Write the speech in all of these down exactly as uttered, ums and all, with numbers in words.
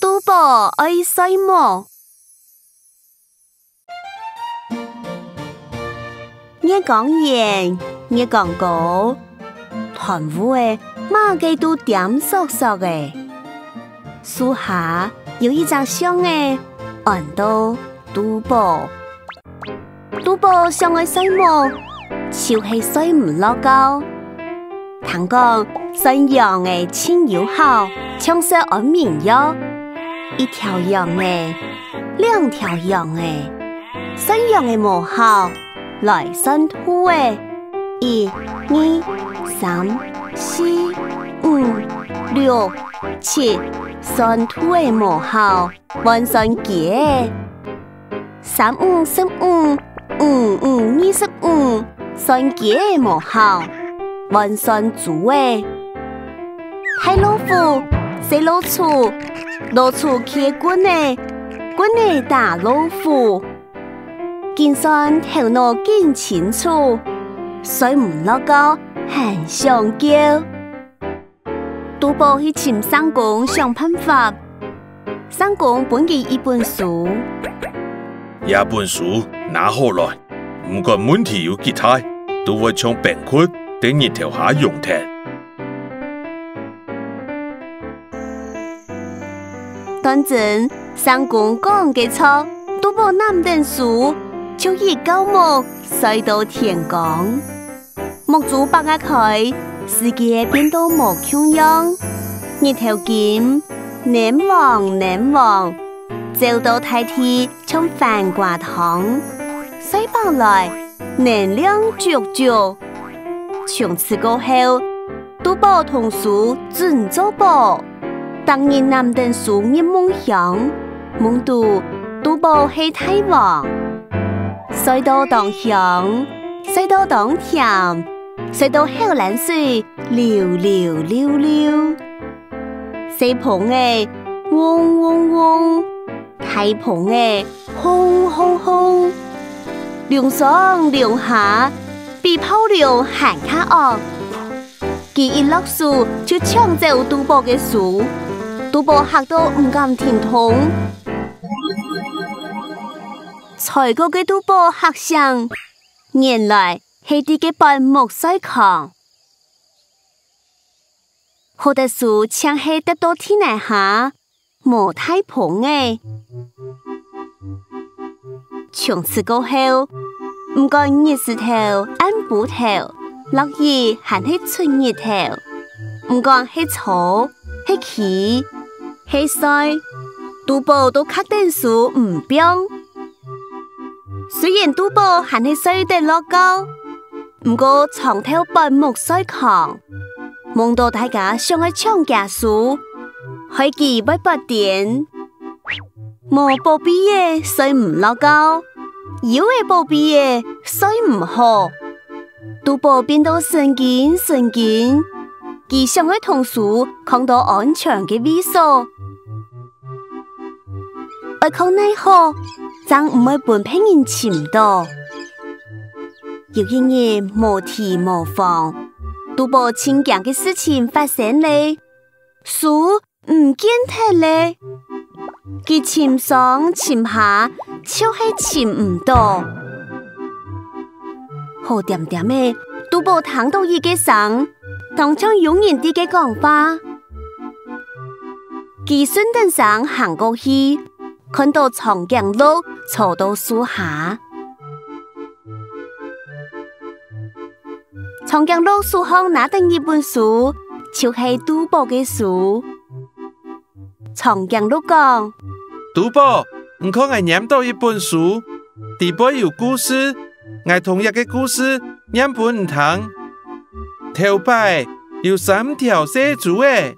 杜甫愛睡目。月光圓，月光高，斷烏仔麼个都恬索索仔。樹下有一隻象仔，安到杜甫。 杜甫想愛睡目，就係睡毋落覺。聽講，算羊仔盡有效，像食安眠藥。一條羊仔，兩條羊仔，算羊仔無效，來算兔仔。一、二、三、四、五、六、七，算兔仔無效， 換算雞仔。三五十五，五五二十五，算雞仔無效，換算豬仔。大老虎，細老鼠，老鼠㧡棍仔，棍仔打老虎。緊算頭腦緊清楚，睡毋落覺還想噭。 杜甫去尋相公想辦法。相公分佢一本書。這本書拿好來，毋管問題有幾大，都會像冰窟，在日頭下融忒。當真，相公講个著，杜甫攬等書，就一覺目，睡到天光。 目珠擘啊開，世界變到無共樣。日頭金，奶黃奶黃，照到大地像番瓜湯。睡飽來，能量足足。從此過後，杜甫同書準做寶。 逐日攬等書入夢鄉，夢到杜甫係大王。睡到當香，睡到當甜，睡到口涎水流流溜溜。細蜂仔嗡嗡嗡，大蜂仔轟轟轟，龍上龍下，比暴龍還較惡。 佢一落手就搶走杜甫个書，杜甫嚇到毋敢停動。睡過个杜甫嚇醒，原來係在該半目睡糠。好得書淨係跌到地泥下， 無大蜂仔。從此過後，毋管日時頭、暗晡頭，落雨還係出日頭，毋管係操、係棋、係睡，杜甫都恪等書毋放。雖然杜甫還係睡得落覺， 毋過長透半目睡糠，夢到大家想愛搶厥書，害佢會發癲。無寶貝仔睡毋落覺，有仔寶貝仔睡毋好。杜甫變到神經神經，佢想愛同書囥到安全个位所。 愛囥哪好，正毋會分別人尋到。有一日無地無方，杜甫盡驚个事情發生咧，書毋見忒咧。佢尋上尋下，就係尋毋到。好恬恬仔，杜甫聽到一個聲，當像有人在該講話。 佢順等聲行過去，看到長頸鹿坐到樹下。長頸鹿手項拿等一本書，就係杜甫个書。長頸鹿講：「杜甫，你看𠊎拈到一本書，裡背有故事，𠊎同這個故事 念分你聽。頭擺有三條細豬仔，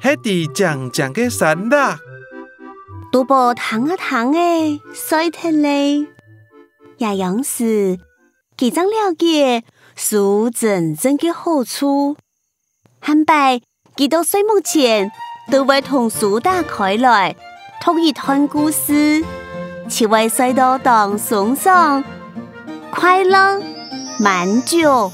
歇在靚靚个山壢。」杜甫聽啊聽仔，睡忒咧。這央時，佢正了解書真正个好處。 下擺，佢到睡目前，都會同書打開來，讀一段故事，就會睡到當鬆爽、快樂、滿足。